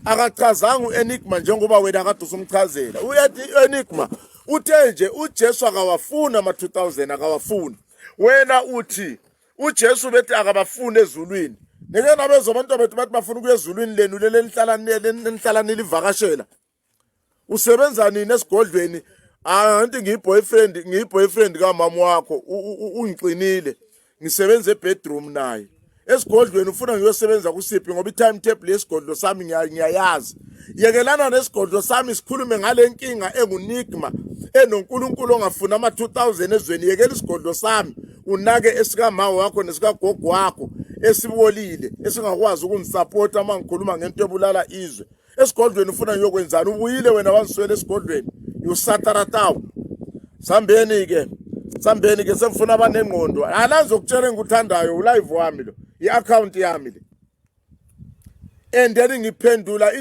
Akachazanga uEnigma njengoba wena kade usumchazela. Uyathi uEnigma uthe nje uJesu akawafuni ama 2000 akawafuni. Wena uthi uJesu bethi akabafuni ezulwini. Nike nabezwa abantu bethu bathi bafuna ukuya ezulwini lenu leli enihlala enihlala nilivakashela. Usebenza nini esigodlweni? Angithi ngiyi-boyfriend, ngiyi-boyfriend kamama wakho, ungixinile. Ngisebenza ebedroom naye. Esigodlweni ufuna ngiyosebenza kusiphi ngoba i-timetable yesigodlo sami ngiyayazi. Yekelana nesigodlo sami sikhulume ngale nkinga engunigma enoNkulunkulu ongafuni ama-2000 ezweni. Yekela isigodlo sami unake esikama wakho nesikagogo wakho esibolile esingakwazi ukungisapota uma ngikhuluma ngento ebulala izwe. Esigodlweni ufuna ngiyokwenzani? Ubuyile wena wangiswela esigodlweni. You sataratawu. Sambeni ke. Sambeni ke sengifuna abanengqondo. Ala ngizokutshela engikuthandayo ulive wami lo. I-account yami le. And then ngiphendula.